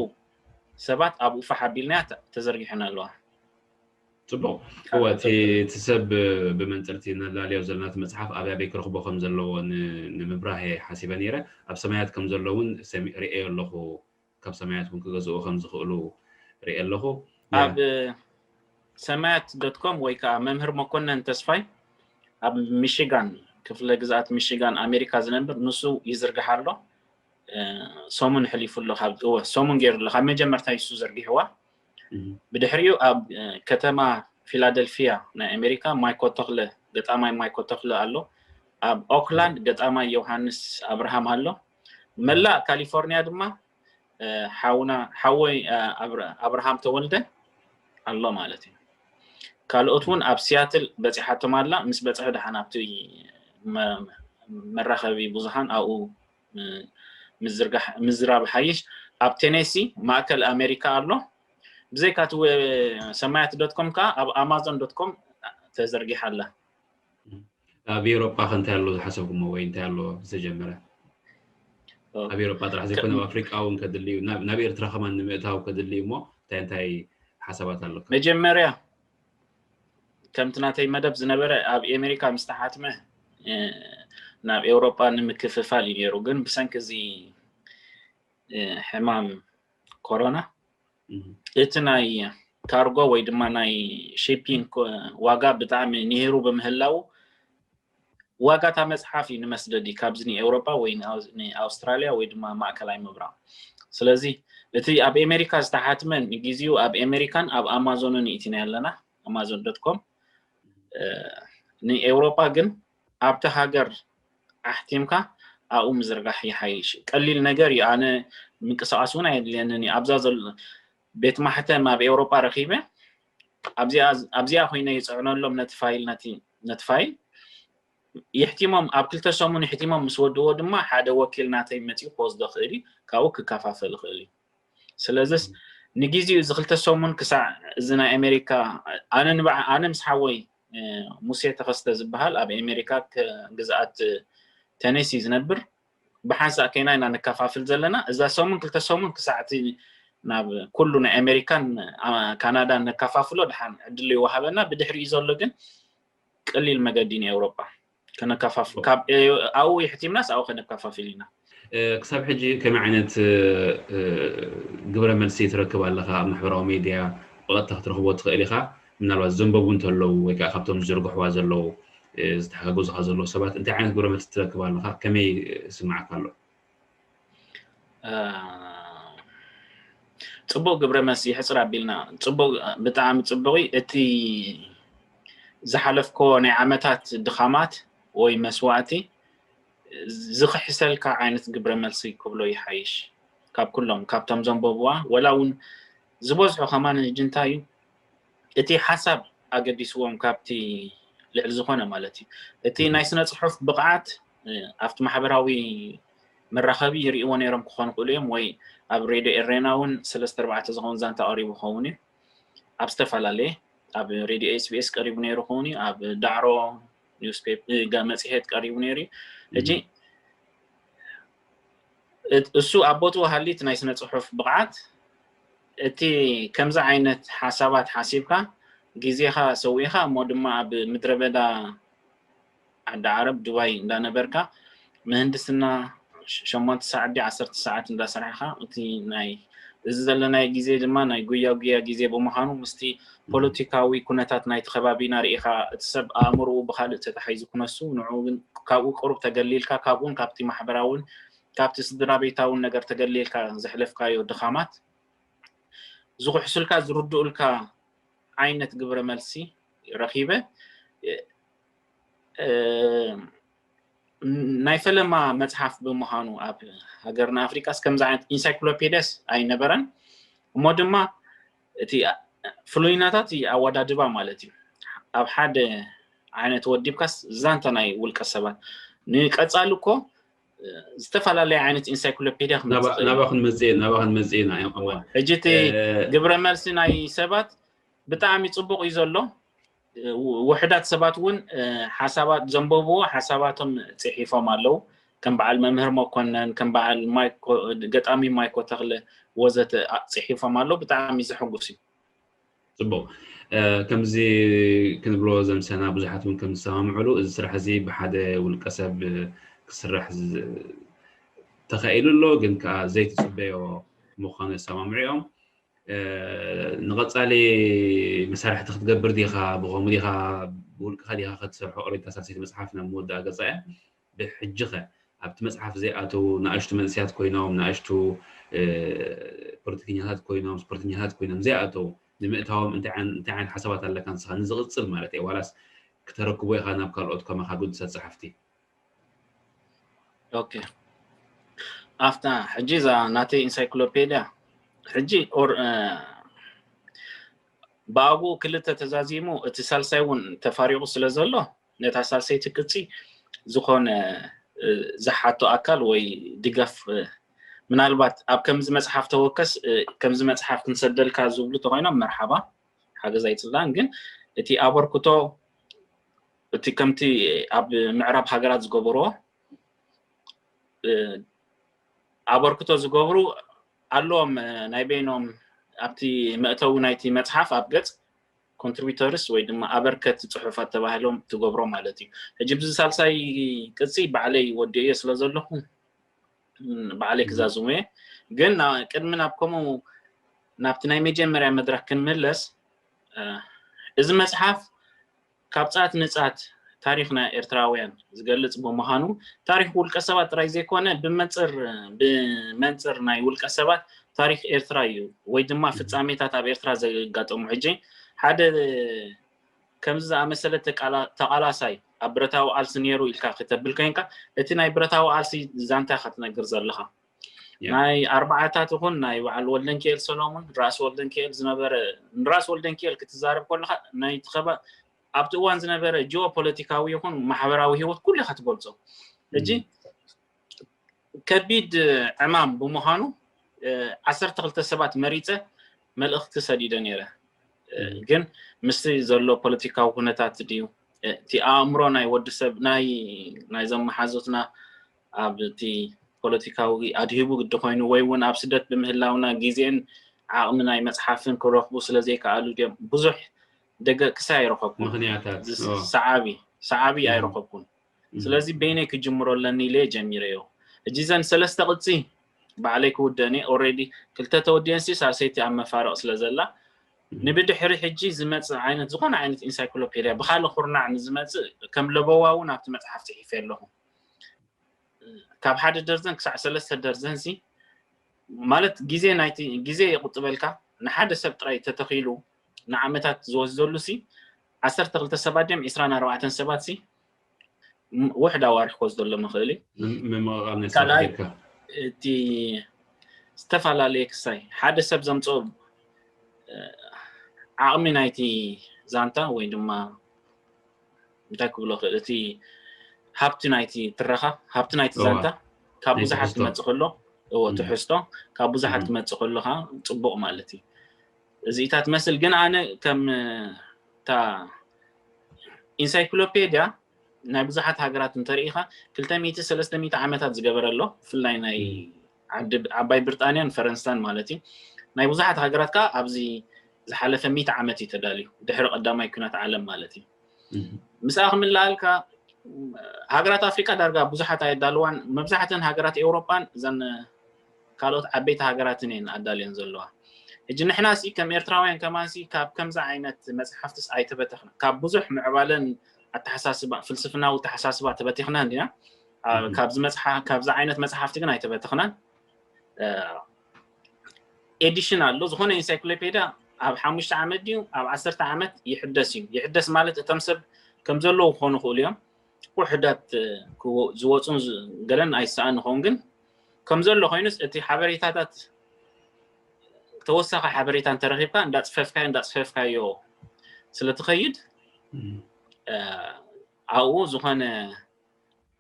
ሰባት ኣብኡ ፋሕ ኣቢልናያ ተዘርጊሐን ኣለዋ። ፅቡቅ እወ እቲ ሰብ ብመንፅርቲ ነላልዮ ዘለና እቲ መፅሓፍ ኣበይ ኣበይ ክረኽቦ ከም ዘለዎ ንምብራህ እየ ሓሲበ ነይረ። ኣብ ሰማያት ከም ዘሎ እውን ርእየ ኣለኹ። ካብ ሰማያት እውን ክገዝኡ ከም ዝኽእሉ ርእየ ኣለኹ። ኣብ ሰማያት ዶት ኮም ወይ ከዓ መምህር መኮነን ተስፋይ ኣብ ሚሽጋን ክፍለ ግዝኣት ሚሽጋን ኣሜሪካ ዝነብር ንሱ ይዝርግሕ ኣሎ። ሰሙን ሕሊፉ ኣሎ ካብ እወ ሰሙን ገይሩ ኣሎ ካብ መጀመርታ ይሱ ዘርጊሕዋ ብድሕሪኡ ኣብ ከተማ ፊላደልፊያ ናይ ኣሜሪካ ማይኮ ተኽለ ገጣማይ ማይኮ ተኽለ ኣሎ ኣብ ኦክላንድ ገጣማይ ዮሃንስ ኣብርሃም ኣሎ መላእ ካሊፎርኒያ ድማ ሓውና ሓወይ ኣብርሃም ተወልደ ኣሎ ማለት እዩ ካልኦት እውን ኣብ ሲያትል በፂሓቶም ኣላ ምስ በፅሑ ደሓን ኣብቲ መራኸቢ ብዙሃን ኣብኡ ምዝራብ ሓይሽ ኣብ ቴኔሲ ማእከል ኣሜሪካ ኣሎ ብዘይካቲ ሰማያት ዶትኮም ከዓ ኣብ ኣማዞን ዶትኮም ተዘርጊሓ ኣላ ኣብ ኤሮጳ ከ እንታይ ኣሎ ዝሓሰብኩሞ ወይ እንታይ ኣሎ ዝተጀመረ ኣብ ኤሮጳ ጥራሕ ዘይኮነ ኣብ ኣፍሪቃ እውን ከድሊ እዩ ናብ ኤርትራ ከማን ንምእታው ከድሊ እዩ እሞ እንታይ እንታይ ሓሳባት ኣለካ መጀመርያ ከምቲ ናተይ መደብ ዝነበረ ኣብ ኤሜሪካ ምስ ተሓትመ ናብ ኤውሮጳ ንምክፍፋል እዩ ነይሩ ግን ብሰንኪ እዚ ሕማም ኮሮና እቲ ናይ ካርጎ ወይ ድማ ናይ ሺፒንግ ዋጋ ብጣዕሚ ንሂሩ ብምህላው ዋጋ እታ መፅሓፍ እዩ ንመስደዲ ካብዚ ንኤውሮጳ ወይ ንኣውስትራልያ ወይ ድማ ማእከላይ ምብራቕ ስለዚ እቲ ኣብ ኤሜሪካ ዝተሓትመ ንግዜኡ ኣብ ኤሜሪካን ኣብ ኣማዞንን ኢቲና ኣለና ኣማዞን ዶት ኮም ንኤውሮጳ ግን ኣብቲ ሃገር ኣሕቲምካ ኣብኡ ምዝርጋሕ ይሓይሽ ቀሊል ነገር እዩ ኣነ ምንቅስቃስ እውን ኣየድልየንን እዩ ኣብዛ ዘሎ ቤት ማሕተም ኣብ ኤውሮጳ ረኪበ ኣብዚኣ ኮይነ ይፅዕነሎም ነቲ ፋይል ነቲ ፋይል ይሕቲሞም ኣብ ክልተ ሰሙን ይሕቲሞም ምስ ወድዎ ድማ ሓደ ወኪል ናተይ መፂኡ ክወስዶ ክእል እዩ ካብኡ ክከፋፈል ይኽእል እዩ ስለዚስ ንግዜኡ እዚ ክልተ ሰሙን ክሳዕ እዚ ናይ ኣሜሪካ ኣነ ንባዕ ኣነ ምስ ሓወይ ሙሴ ተኸስተ ዝበሃል ኣብ ኣሜሪካ ግዝኣት ተነሲ ዝነብር ብሓንሳእ ከይና ኢና ነካፋፍል ዘለና። እዛ ሰሙን ክልተ ሰሙን ክሳዕቲ ናብ ኩሉ ናይ ኣሜሪካን ካናዳን ነካፋፍሎ ድሓን ዕድል ይወሃበና። ብድሕሪኡ ዘሎ ግን ቀሊል መገዲ ንኤውሮጳ ከነካፋፍል ካብ ኣብኡ ይሕቲምናስ ኣብኡ ከነካፋፍል ኢና። ክሳብ ሕጂ ከመይ ዓይነት ግብረ መልሲ ትረክብ ኣለኻ? ኣብ ማሕበራዊ ሜድያ ብቐጥታ ክትረኽቦ ትኽእል ኢኻ። ምናልባት ዘንበቡ እንተለዉ ወይ ከዓ ካብቶም ዝዝርግሕዋ ዘለዉ ዝተሓጋገዙኻ ዘለዉ ሰባት እንታይ ዓይነት ግብረ መልሲ ትረክብ ኣለኻ? ከመይ ይስምዓካ ኣሎ? ፅቡቅ ግብረ መልሲ ይሕፅር ኣቢልና ፅቡቅ ብጣዕሚ ፅቡቅ እቲ ዝሓለፍኮ ናይ ዓመታት ድኻማት ወይ መስዋእቲ ዝኽሕሰልካ ዓይነት ግብረ መልሲ ክብሎ ይሓይሽ ካብ ኩሎም ካብቶም ዘንበብዋ ወላ እውን ዝበዝሑ ከማን ሕጂ እንታይ እዩ እቲ ሓሳብ ኣገዲስዎም ካብቲ ልዕሊ ዝኾነ ማለት እዩ እቲ ናይ ስነ ፅሑፍ ብቕዓት ኣብቲ ማሕበራዊ መራኸቢ ይርእይዎ ነይሮም ክኾኑ ክእሉ እዮም ወይ ኣብ ሬድዮ ኤሬና እውን ሰለስተ ኣርባዕተ ዝኸውን ዛንታ ቀሪቡ ክኸውን እዩ ኣብ ዝተፈላለየ ኣብ ሬድዮ ኤስቢኤስ ቀሪቡ ነይሩ ክኸውን እዩ ኣብ ዳዕሮ ኒውስፔፕ መፅሄት ቀሪቡ ነይሩ እዩ ሕጂ እሱ ኣብ ቦትኡ ሃሊት ናይ ስነ ፅሑፍ ብቕዓት እቲ ከምዚ ዓይነት ሓሳባት ሓሲብካ ግዜኻ ሰዊእኻ እሞ ድማ ኣብ ምድረ በዳ ዓዲ ዓረብ ዱባይ እንዳነበርካ ምህንድስና ሸሞንተ ሰዓት ዲ ዓሰርተ ሰዓት እንዳሰራሕኻ እቲ ናይ እዚ ዘለናይ ግዜ ድማ ናይ ጉያ ጉያ ግዜ ብምዃኑ ምስቲ ፖለቲካዊ ኩነታት ናይቲ ከባቢና ርኢኻ እቲ ሰብ ኣእምርኡ ብካልእ ተታሒዙ ክነሱ ንዑ ግን ካብኡ ቅሩብ ተገሊልካ ካብኡን ካብቲ ማሕበራውን ካብቲ ስድራ ቤታውን ነገር ተገሊልካ ዘሕለፍካዮ ድኻማት ዝኩሕሱልካ ዝርድኡልካ ዓይነት ግብረ መልሲ ረኺበ ናይ ፈለማ መፅሓፍ ብምዃኑ ኣብ ሃገርና ኣፍሪቃስ ከምዚ ዓይነት ኢንሳይክሎፔዲያስ ኣይነበረን እሞ ድማ እቲ ፍሉይናታት ኣወዳድባ ማለት እዩ ኣብ ሓደ ዓይነት ወዲብካስ ዛንታ ናይ ውልቀ ሰባት ንቀፃሊ እኮ ዝተፈላለየ ዓይነት ኢንሳይክሎፔዲያ ናባኽን መፅእ ናባኽን መፅእና እዮም እዋን ሕጂ እቲ ግብረ መልሲ ናይ ሰባት ብጣዕሚ ፅቡቅ እዩ ዘሎ ውሕዳት ሰባት እውን ሓሳባት ዘንበብዎ ሓሳባቶም ፅሒፎም ኣለዉ ከም በዓል መምህር መኮነን ከም በዓል ገጣሚ ማይኮ ተክለ ወዘተ ፅሒፎም ኣለዉ ብጣዕሚ ዘሐጉስ እዩ ፅቡቅ ከምዚ ክንብሎ ዘምሰና ብዙሓት እውን ከም ዝሰማምዕሉ እዚ ስራሕ እዚ ብሓደ ውልቀ ሰብ ክስራሕ ተኻኢሉ ኣሎ ግን ከዓ ዘይትፅበዮ ምዃኑ የሰማምዑ እዮም ንቐፃሊ መሳርሕቲ ክትገብር ዲኻ ብኸምኡ ዲኻ ብውልቅኻ ዲኻ ክትሰርሖ ኦሬታ ሳልሰይቲ መፅሓፍ ናብ ምወዳእ ገፃ እያ ብሕጂ ኸ ኣብቲ መፅሓፍ ዘይኣተዉ ንኣሽቱ መንእሰያት ኮይኖም ንኣሽቱ ፖለቲከኛታት ኮይኖም ስፖርተኛታት ኮይኖም ዘይኣተዉ ንምእታዎም እንታይ ዓይነት ሓሳባት ኣለካ ንስኻ ንዝቕፅል ማለት እየ ዋላስ ክተረክቦ ኢኻ ናብ ካልኦት ከማኻ ግዱሳት ፀሓፍቲ ኦኬ ኣብታ ሕጂ እዛ ናተይ ኢንሳይክሎፔድያ ሕጂ ብኣግኡ ክልተ ተዛዚሙ እቲ ሳልሳይ እውን ተፋሪቑ ስለ ዘሎ ነታ ሳልሰይቲ ቅፂ ዝኾነ ዝሓቶ ኣካል ወይ ድጋፍ ምናልባት ኣብ ከምዚ መፅሓፍ ተወከስ ከምዚ መፅሓፍ ክንሰደልካ ዝብሉ ተኮይኖም መርሓባ ሓገዝ ኣይፅላን ግን እቲ ኣበርክቶ እቲ ከምቲ ኣብ ምዕራብ ሃገራት ዝገበርዎ ኣበርክቶ ዝገብሩ ኣለዎም ናይ በይኖም ኣብቲ መእተዊ ናይቲ መፅሓፍ ኣብ ገፅ ኮንትሪቢተርስ ወይ ድማ ኣበርከት ፅሑፋት ተባሂሎም ትገብሮ ማለት እዩ ሕጂ ብዚ ሳልሳይ ቅፂ ባዕለይ ወዲእዮ ስለ ዘለኹ ባዕለይ ክዛዝሙ እየ ግን ቅድሚ ናብ ከምኡ ናብቲ ናይ መጀመርያ መድረክ ክንምለስ እዚ መፅሓፍ ካብ ፃት ንፃት ታሪክ ናይ ኤርትራውያን ዝገልፅ ብምዃኑ ታሪክ ውልቀ ሰባት ጥራይ ዘይኮነ ብመንፅር ብመንፅር ናይ ውልቀ ሰባት ታሪክ ኤርትራ እዩ ወይ ድማ ፍፃሜታት ኣብ ኤርትራ ዘጋጠሙ ሕጂ ሓደ ከምዚ ዝኣመሰለ ተቃላሳይ ኣብ ብረታዊ ቃልሲ ነይሩ ኢልካ ክተብል ኮይንካ እቲ ናይ ብረታዊ ቃልሲ ዛንታ ኢካ ትነግር ዘለካ ናይ ኣርባዓታት ይኹን ናይ በዓል ወልደንኪኤል ሰሎሙን ራእሲ ወልደንኪኤል ዝነበረ ንራእሲ ወልደንኪኤል ክትዛረብ ከለካ ናይቲ ከባ ኣብቲ እዋን ዝነበረ ጂኦ ፖለቲካዊ ይኹን ማሕበራዊ ህይወት ኩሉ ኢካ ትገልፆ ሕጂ ከቢድ ዕማም ብምዃኑ ዓሰርተ ክልተ ሰባት መሪፀ መልእኽቲ ሰዲደ ነይረ። ግን ምስቲ ዘሎ ፖለቲካዊ ኩነታት ድዩ እቲ ኣእምሮ ናይ ወዲ ሰብ ናይ ናይዞም መሓዙትና ኣብቲ ፖለቲካዊ ኣድሂቡ ግዲ ኮይኑ ወይ እውን ኣብ ስደት ብምህላውና ግዜን ዓቕሚ ናይ መፅሓፍን ክረኽቡ ስለዘይከኣሉ ድዮም ብዙሕ ደገ ክሳይ ኣይረኸብኩን። ምክንያታት ሰዓቢ ሰዓቢ ኣይረኸብኩን። ስለዚ በይነይ ክጅምሮ ኣለኒ ኢለ ጀሚረዮ። እጂ ዘን ሰለስተ ቅፂ ባዕለይ ክውደኒ ኦሬዲ ክልተ ተወዲአንሲ ሳሰይቲ ኣብ መፋረቕ ስለ ዘላ ንብድሕሪ ሕጂ ዝመፅእ ዓይነት ዝኾነ ዓይነት ኢንሳይክሎፔድያ ብካልእ ኩርናዕ ንዝመፅእ ከም ለበዋ እውን ኣብቲ መፅሓፍ ፅሒፈ ኣለኹ። ካብ ሓደ ደርዘን ክሳዕ ሰለስተ ደርዘን ሲ ማለት ግዜ ናይቲ ግዜ የቁጥበልካ። ንሓደ ሰብ ጥራይ ተተኺሉ ንዓመታት ዝወስደሉ ሲ ዓሰርተ ክልተ ሰባት ድዮም ዒስራን ኣርባዕተን ሰባት ሲ ውሕድ ኣዋርሕ ክወስደሎም ይኽእል እዩ። ምምቕቓል ናይ ካልኣይ ስራሕ ጌርካ እቲ ዝተፈላለየ ክሳይ ሓደ ሰብ ዘምፅኦ ዓቕሚ ናይቲ ዛንታ ወይ ድማ እንታይ ክብሎ ክእል እቲ ሃብቲ ናይቲ ትረኻ ሃብቲ ናይቲ እዋ። ዛንታ ካብ ብዙሓት ትሕዝቶ። ክመፅእ ከሎ እዎ እም። ትሕዝቶ ካብ ብዙሓት እም። ክመፅእ ከሎ ከዓ ፅቡቕ ማለት እዩ። እዚኢታት መስል ግን ኣነ ከም እታ ኢንሳይክሎፔድያ ናይ ብዙሓት ሃገራት እንተርኢኻ ክልተ ሚእቲ ሰለስተ ሚእቲ ዓመታት ዝገበረ ኣሎ። ብፍላይ ናይ ዓዲ ዓባይ ብሪጣንያን ፈረንሳን ማለት እዩ። ናይ ብዙሓት ሃገራት ከዓ ኣብዚ ዝሓለፈ ሚእቲ ዓመት እዩ ተዳልዩ ድሕሪ ቀዳማይ ኩናት ዓለም ማለት እዩ። እም። ምስኣ ክምልኣልካ ሃገራት ኣፍሪቃ ዳርጋ ብዙሓት ኣየዳልዋን። መብዛሕተን ሃገራት ኤውሮጳን እዘን ካልኦት ዓበይቲ ሃገራትን እየን ኣዳልየን ዘለዋ። ሕጂ ንሕና ሲ ከም ኤርትራውያን ከማን ሲ ካብ ከምዚ ዓይነት መፅሓፍትስ ኣይተበተኽና ካብ ብዙሕ ምዕባለን ኣተሓሳስባ ፍልስፍናዊ ኣተሓሳስባ ተበቲኽና እንዲና። አ፣ እም። ካብዚ መፅሓ ካብዚ ዓይነት መፅሓፍቲ ግን ኣይተበተኽናን። አ፣ ኤዲሽን ኣሎ ዝኾነ ኢንሳይክሎፔድያ ኣብ ሓሙሽተ ዓመት ድዩ ኣብ ዓሰርተ ዓመት ይሕደስ እዩ። ይሕደስ ማለት እቶም ሰብ ከም ዘለዉ ክኾኑ ይኽእሉ እዮም። ውሕዳት ክወ- ዝወፁን ዝ- ገለን ኣይሰኣን ይኸውን ግን ከም ዘሎ ኮይኑስ እቲ ሓበሬታታት ተወሳኺ ሓበሬታ እንተረኺብካ እንዳፅፈፍካዮ እንዳፅፈፍካዮ ስለትኸይድ እም። እ፣ ኣብኡ ዝኾነ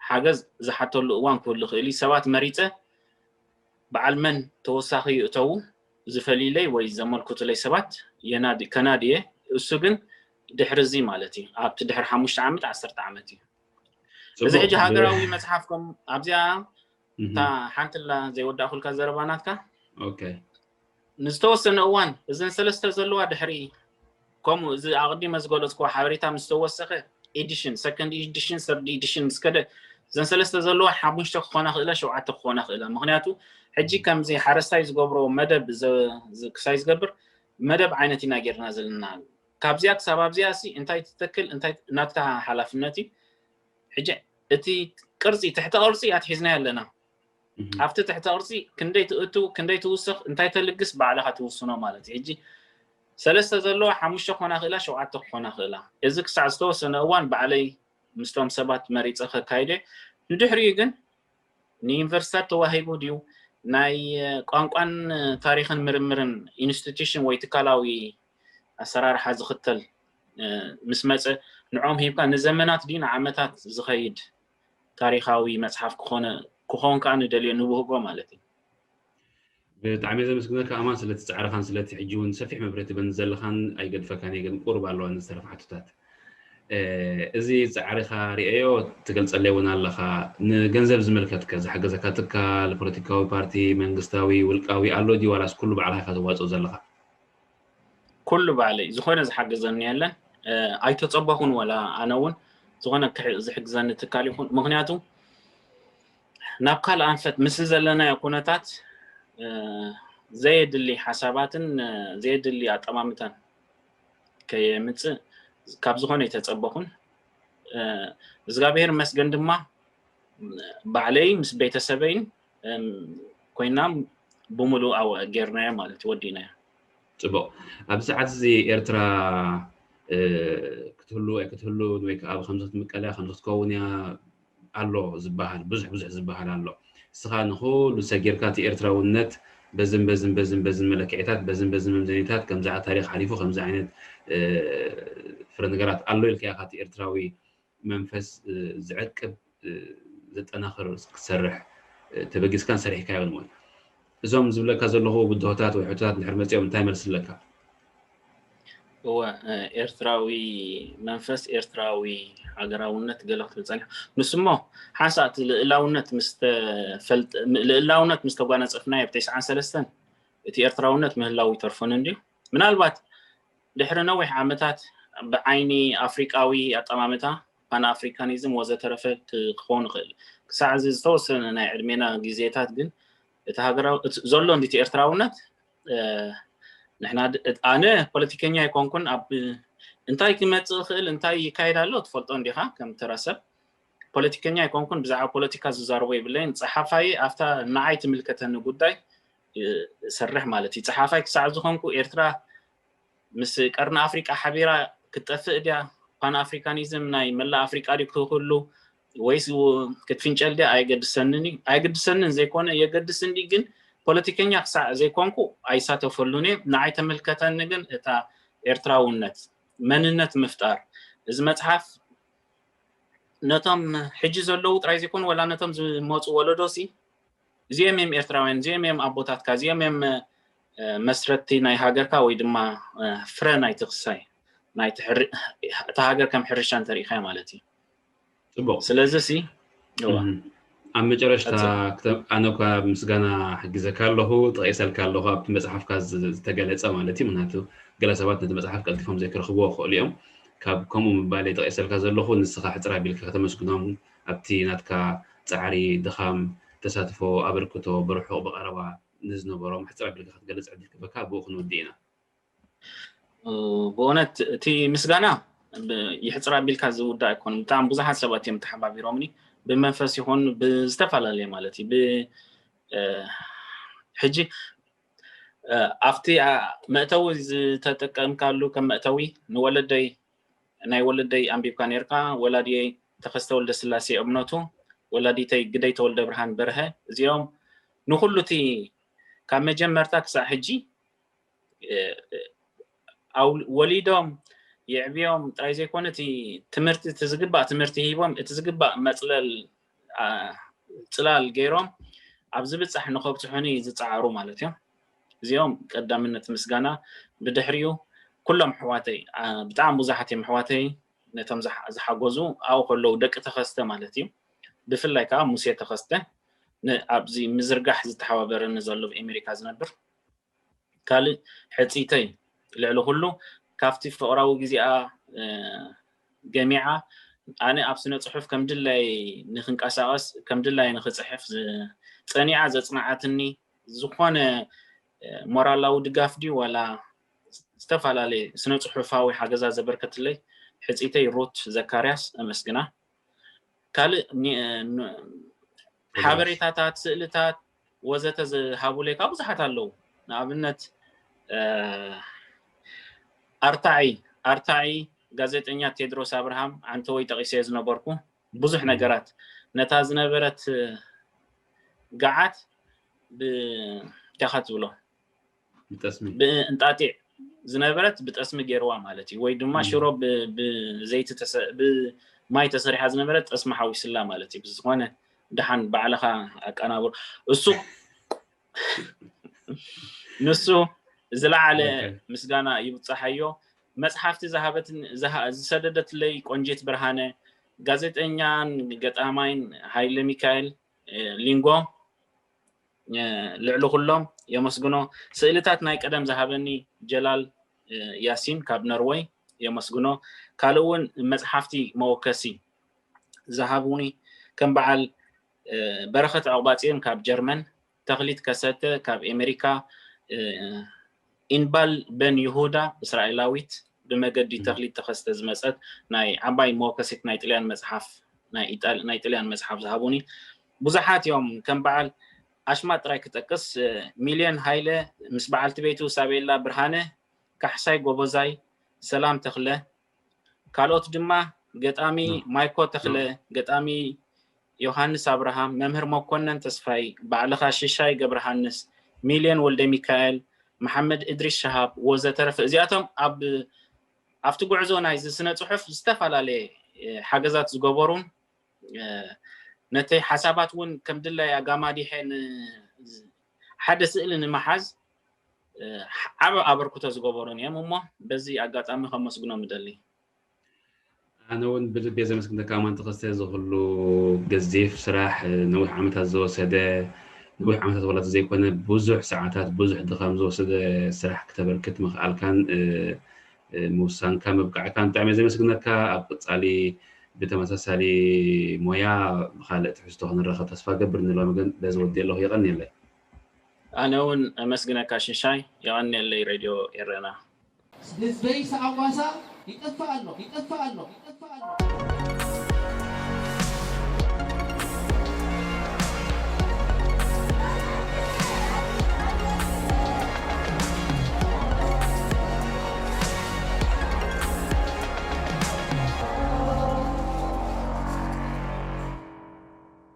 ሓገዝ ዝሓተሉ እዋን ክህሉ ይኽእል እዩ። ሰባት መሪፀ በዓል መን ተወሳኺ ይእተዉ ዝፈልይለይ ወይ ዘመልክቱለይ ሰባት የናዲ- ከናድየ እሱ ግን ድሕሪ እዚ ማለት እዩ ኣብቲ ድሕሪ ሓሙሽተ ዓመት ዓሰርተ ዓመት እዩ። እዚ ጽቡቕ። ሕጂ ሃገራዊ መፅሓፍኩም ኣብዚኣ እም። እታ ሓንትላ ዘይወዳእኩልካ ዘረባ ናትካ ኦኬ። ንዝተወሰነ እዋን እዘን ሰለስተ ዘለዋ ድሕሪ ከምኡ እዚ ኣቕዲመ ዝገለፅኩዎ ሓበሬታ ምስ ተወሰኸ ኤዲሽን ሰከንድ ኤዲሽን ሰርድ ኤዲሽን ምስ ከደ እዘን ሰለስተ ዘለዋ ሓሙሽተ ክኾና ክእለ ሸውዓተ ክኾና ክእለ ምክንያቱ ሕጂ ከምዚ ሓረስታይ ዝገብሮ መደብ ዘ- ዝ- ክሳይ ዝገብር መደብ ዓይነት ኢና ጌርና ዘለና ካብዚኣ ክሳብ ኣብዚኣ ሲ እንታይ ትተክል እንታይ ናትካ ሓላፍነት እዩ ሕጂ እቲ ቅርፂ ትሕቲ ቅርፂ ኣትሒዝናዮ ኣለና እም። ኣብቲ ትሕቲ ቅርፂ ክንደይ ትእቱ ክንደይ ትውስኽ እንታይ ተልግስ ባዕልኻ ትውስኖ ማለት እዩ ሕጂ ሰለስተ ዘለዋ ሓሙሽተ ክኾና ክእላ ሸውዓተ ክኾና ክእላ እዚ ክሳዕ ዝተወሰነ እዋን ባዕለይ ምስቶም ሰባት መሪፀ ከካይደ ንድሕሪኡ ግን ንዩኒቨርሲታት ተዋሂቡ ድዩ ናይ ቋንቋን ታሪክን ምርምርን ኢንስቲቱሽን ወይ ትካላዊ ኣሰራርሓ ዝኽተል ምስ መፀ ንዖም ሂብካ ንዘመናት ድዩ ንዓመታት ዝኸይድ ታሪካዊ መፅሓፍ ክኾነ ክኾን ከዓ ንደልዮ ንብህጎ ማለት እዩ ብጣዕሚ ዘመስግነካ ኣማን ስለቲ ፃዕርኻን ስለቲ ሕጂ እውን ሰፊሕ መብርህቲ በን ዘለኻን ኣይገድፈካን እየ ግን ቁርብ ኣለዋ ዝተረፋ ሕቶታት እዚ ፃዕርኻ ሪአዮ ትገልፀለይ እውን ኣለኻ ንገንዘብ ዝምልከትከ ዝሓገዘካ ትካል ፖለቲካዊ ፓርቲ መንግስታዊ ውልቃዊ ኣሎ ድዩ ዋላስ ኩሉ ባዕልኻ ኢኻ ተዋፅኦ ዘለኻ ኩሉ ባዕለይ ዝኾነ ዝሓግዘኒ የለን ኣይተፀበኹን ወላ ኣነ እውን ዝኾነ ዝሕግዘኒ ትካል ይኹን ምክንያቱ ናብ ካልእ ኣንፈት ምስ ዘለናዮ ኩነታት ዘየድሊ ሓሳባትን ዘየድሊ ኣጠማምታን ከየምፅእ ካብ ዝኾነ ኣይተፀበኹን እግዚኣብሔር መስገን ድማ ባዕለይ ምስ ቤተሰበይን ኮይና ብምሉእ ጌርናዮ ማለት እዩ ወዲእናዮ ፅቡቅ ኣብዚ ሰዓት እዚ ኤርትራ ክትህሉ ወይ ክትህሉ ወይ ከዓ ከምዚ ክትምቀል እያ ከምዚ ክትከውን እያ ኣሎ ዝበሃል ብዙሕ ብዙሕ ዝበሃል ኣሎ እስኻ ንኩሉ ሰጊርካ እቲ ኤርትራውነት በዝን በዝን በዝን በዝን መለክዒታት በዝን በዝን መምዘኒታት ከምዚ ታሪክ ሓሊፉ ከምዚ ዓይነት ፍረ ነገራት ኣሎ ኢልካ ኢኻ እቲ ኤርትራዊ መንፈስ ዝዕቅብ ዘጠናኽር ክትሰርሕ ተበጊስካን ሰሪሕካዮን እውን እዞም ዝብለካ ዘለኹ ብድሆታት ወይ ሕቶታት እንድሕር መፂኦም እንታይ መልሲ ኣለካ? እወ፣ ኤርትራዊ መንፈስ፣ ኤርትራዊ ሃገራውነት ገለ ክትብል ጸኒሕካ። ንሱ እሞ ሓንሳእ እቲ ልእላውነት ምስ ተፈልጠ-፣ ልእላውነት ምስ ተጓናጸፍናዮ ብ ተስዓን ሰለስተን እቲ ኤርትራውነት ምህላው ይተርፎን እንድዩ። ምናልባት ድሕሪ ነዊሕ ዓመታት ብዓይኒ ኣፍሪቃዊ ኣጠማምታ፣ ፓን ኣፍሪካኒዝም ወዘተረፈ ክኸውን ይኽእል። ክሳዕ እዚ ዝተወሰነ ናይ ዕድሜና ግዜታት ግን እቲ ሃገራዊ፣ እቲ ዘሎ እንዲቲ ኤርትራውነት፣ እ፣ ንሕና ድ-፣ ኣነ ፖለቲከኛ ኣይኮንኩን። ኣብ እንታይ ክመጽእ ይኽእል፣ እንታይ ይካየድ ኣሎ ትፈልጦ እንዲኻ። ከም ተራ ሰብ ፖለቲከኛ ኣይኮንኩን፣ ብዛዕባ ፖለቲካ ዝዛረቦ የብለይን። ጸሓፋይ ኣብታ ንዓይ ትምልከተኒ ጉዳይ፣ እ፣ ሰርሕ ማለት እዩ። ጸሓፋይ ክሳዕ ዝኾንኩ ኤርትራ ምስ ቀርኒ ኣፍሪቃ ሓቢራ ክትጠፍእ ድያ? ፓን ኣፍሪካኒዝም ናይ መላእ ኣፍሪቃ ድዩ ክህሉ ወይስ ክትፍንጨል ድያ? ኣይገድሰንን እዩ። ኣይገድሰንን ዘይኮነ የገድስ እንዲ፣ ግን ፖለቲከኛ ክሳዕ ዘይኮንኩ ኣይሳተፈሉን እየ። ንዓይ ተመልከተኒ ግን እታ ኤርትራውነት መንነት ምፍጣር፣ እዚ መጽሓፍ ነቶም ሕጂ ዘለዉ ጥራይ ዘይኮኑ፣ ወላ ነቶም ዝመፁ ወለዶ ሲ እዚኦም እዮም ኤርትራውያን፣ እዚኦም እዮም ኣቦታትካ፣ እዚኦም እዮም፣ እ፣ መስረትቲ ናይ ሃገርካ ወይ ድማ፣ እ፣ ፍረ ናይቲ ክሳይ ናይቲ ሕሪ-፣ እታ ሃገር ከም ሕርሻ እንተሪኢኻዮ ማለት እዩ። ፅቡቅ። ስለዚ ሲ እዋ እም፣ ኣብ መጨረሽታ ቀጽል። ክተ-፣ ኣነ እኳ ምስጋና ሕግዘካ ኣለኹ፣ ጠቂሰልካ ኣለኹ ኣብቲ መጽሓፍካ ዝ-፣ ዝተገለጸ ማለት እዩ። ምክንያቱ ገለ ሰባት ነቲ መጽሓፍ ቀልጢፎም ዘይክረኽብዎ ይኽእሉ እዮም። ካብ ከምኡ ምባለይ ጠቂሰልካ ዘለኹ ንስኻ ሕጽር ኣቢልካ ከተመስግኖም ኣብቲ ናትካ ጻዕሪ፣ ድኻም፣ ተሳትፎ፣ ኣበርክቶ ብርሑቕ ብቐረባ ንዝነበሮም ሕጽር ኣቢልካ ክትገልጽ ዕድል ክበካ ብኡ ክንውድእ ኢና። ብእውነት እቲ ምስጋና ብ-፣ ይሕፅር ኣቢልካ ዝውዳእ ኣይኮኑን። ብጣዕሚ ብዙሓት ሰባት እዮም ተሓባቢሮምኒ ብመንፈስ ይኹን ብዝተፈላለየ ማለት እዩ። ብ-፣ እ፣ ሕጂ፣ እ፣ ኣብቲ፣ ኣ፣ መእተዊ ዝተጠቀምካሉ ከም መእተዊ ንወለደይ፣ ናይ ወለደይ ኣንቢብካ ነርካ። ወላዲየይ ተኸስተ ወልደ ስላሴ እምነቱ፣ ወላዲተይ ግደይ ተወልደ ብርሃን በርሀ፣ እዚኦም ንኹሉ እቲ ካብ መጀመርታ ክሳዕ ሕጂ፣ እ፣ ኣው-፣ ወሊዶም የዕብዮም ጥራይ ዘይኮነ እቲ ትምህርቲ፣ እቲ ዝግባእ ትምህርቲ ሂቦም፣ እቲ ዝግባእ መጽለል፣ ኣ፣ ጽላል ገይሮም ኣብ ዝብጻሕ ንኸብጽሑኒ ዝጸዓሩ ማለት እዮም። እዚኦም ቀዳምነት ምስጋና። ብድሕሪኡ ኩሎም ኣሕዋተይ፣ ኣ፣ ብጣዕሚ ብዙሓት እዮም ኣሕዋተይ፣ ነቶም ዝሓ-፣ ዝሓገዙ ኣብኡ ከለዉ ደቂ ተኸስተ ማለት እዩ። ብፍላይ ከዓ ሙሴ ተኸስተ፣ ን-፣ ኣብዚ ምዝርጋሕ ዝተሓባበረኒ ዘሎ ኣብ ኣሜሪካ ዝነብር። ካልእ ሕፅይተይ፣ ልዕሊ ኩሉ ካብቲ ፍቕራዊ ግዜኣ፣ እ፣ ገሚዓ ኣነ ኣብ ስነ ጽሑፍ ከም ድላይ ንክንቀሳቐስ፣ ከም ድላይ ንክጽሕፍ ዝ-፣ ጸኒዓ ዘጽናዓትኒ፣ ዝኾነ፣ እ፣ ሞራላዊ ድጋፍ ድዩ ዋላ ዝተፈላለየ ስነ ጽሑፋዊ ሓገዛ ዘበርከትለይ ሕፅይተይ ሩት ዘካርያስ ኣመስግና። ካልእ ኒ-፣ ን-፣ ሓበሬታታት፣ ስእልታት ወዘተ ዝሃቡለይ ካብ ብዙሓት ኣለዉ። ንኣብነት፣ እ፣ ኣርታዒ፣ ኣርታዒ ጋዜጠኛ ቴድሮስ ኣብርሃም ዓንተወይ ጠቒሰዮ ዝነበርኩ ብዙሕ ነገራት፣ ነታ ዝነበረት፣ እ፣ ገዓት ብ-፣ እንታይ ትብሎ? ብጠስሚ። ብእንጣጢዕ ዝነበረት ብጠስሚ ገይርዋ ማለት እዩ። ወይ ድማ እም። ሽሮ ብ-፣ ብዘይቲ ተሰ-፣ ብማይ ተሰሪሓ ዝነበረት ጠስሚ ሓዊስላ ማለት እዩ። ብዝኾነ ደሓን ባዕልኻ ኣቀናብር። እሱ፣ ንሱ ዝለዓለ ኦኬ። ምስጋና ይብጻሓዮ። መጽሓፍቲ ዝሃበትን፣ ዝሃ-፣ ዝሰደደትለይ ቆንጂት ብርሃነ፣ ጋዜጠኛን ገጣማይን ሃይለ ሚካኤል፣ እ፣ ሊንጎ፣ እ፣ ልዕሊ ኩሎም የመስግኖ። ስእልታት ናይ ቀደም ዝሃበኒ ጀላል፣ እ፣ ያሲን ካብ ኖርወይ የመስግኖ። ካልእ እውን መጽሓፍቲ መወከሲ ዝሃቡኒ ከም በዓል፣ እ፣ በረኸት ዕቕባጽዮን ካብ ጀርመን፣ ተኽሊት ከሰተ ካብ ኤሜሪካ፣ እ፣ ኢንባል በን ይሁዳ እስራኤላዊት ብመገዲ እም። ተኽሊት ተኸስተ ዝመጸት ናይ ዓባይ መወከሲት ናይ ጥልያን መጽሓፍ፣ ናይ ኢጣል-፣ ናይ ጥልያን መጽሓፍ ዝሃቡኒ ብዙሓት እዮም። ከም በዓል ኣሽማት ጥራይ ክጠቅስ፣ እ፣ ሚልዮን ሃይለ ምስ በዓልቲ ቤቱ ሳቤላ ብርሃነ፣ ካሕሳይ ጎበዛይ፣ ሰላም ተኽለ፣ ካልኦት ድማ ገጣሚ ኖ። ማይኮ ተኽለ፣ ኖ። ገጣሚ ዮሃንስ ኣብርሃም፣ መምህር መኮነን ተስፋይ፣ ባዕልኻ ሽሻይ ገብረሃንስ፣ ሚልዮን ወልደ ሚካኤል፣ መሓመድ እድሪስ ሸሃብ ወዘተረፈ። እዚኣቶም ኣብ፣ ኣብቲ ጉዕዞ ናይዚ ስነ ጽሑፍ ዝተፈላለየ፣ እ፣ ሓገዛት ዝገበሩን፣ እ፣ ነተይ ሓሳባት እውን ከም ድላይ ኣጋማዲሐ ን-፣ ሓደ ስእሊ ንምሓዝ ዓብ ኣበርክቶ ዝገበሩን እዮም። እሞ በዚ ኣጋጣሚ ከመስግኖም እደሊ። ኣነ እውን ብልቤ ዘመስግነካ ኣማን ተኸስተ፣ ዝኽሉ ገዚፍ ስራሕ፣ ነዊሕ ዓመታት ዝወሰደ፣ ነዊሕ ዓመታት ዋላ ዘይኮነ ብዙሕ ሰዓታት ብዙሕ ድኻም ዝወሰደ ስራሕ ክተበርክት ምኽኣልካን ምውሳንካ ምብቃዕካን ብጣዕሚ ዘመስግነካ። ኣብ ቅፃሊ ብተመሳሳሊ ሞያ ብካልእ ትሕዝቶ ክንረኸብ ተስፋ ገብር። ንሎሚ ግን በዚ ወዲ ኣለኹ። የቐንየለይ። ኣነ እውን ኣመስግነካ ሽሻይ። የቐንየለይ ሬድዮ ኤረና። ህዝበይ ሰዓጓሳ ይጠፍእ ኣሎ ይጠፍእ ኣሎ ይጠፍእ ኣሎ።